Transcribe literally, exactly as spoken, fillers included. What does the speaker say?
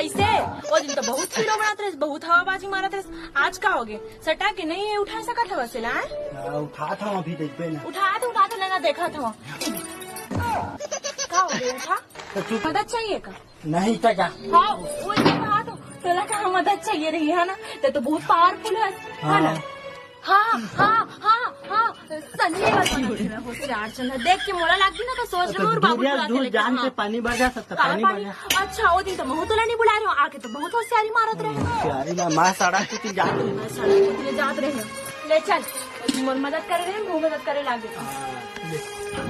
इसे ओ दिन तो बहुत हीरो बनात रहे, बहुत हवाबाजी मारत रहे। आज का होगे? सटा के नहीं उठा सकत हवस ला, हैं? हाँ, उठात हँव, अभी देखबे ना। उठात हँव, उठात हँव, लेना देखत हँव। का होगे, उठा? तो तू मदद चाहिए का? नहीं तो जा। हाँ, वो तो कहा तो, तोला का मदद चाहिए रही है ना? ते तो बहुत पावरफुल है, है ना? हाँ। हाँ, हाँ, हाँ, हाँ। सन्नी बस होशियार चल, देख के मोला लागदी ना तो सोच ले, मोर बाबू दूरिया बुला के दूर लेके, जान हाँ। से पानी भर जा सकता, काला पानी भर पानी? जा। अच्छा, ओ दिन तो महूँ तोला नहीं बुला रहे हँव, आके तो बहुत होशियारी मारत रहे। होशियारी मा, माँ सड़क के जात रहे। माँ सड़क के जात रहे। ले चल, मोर मदद करे रहे, वो मदद करे लागे। हाँ, ले।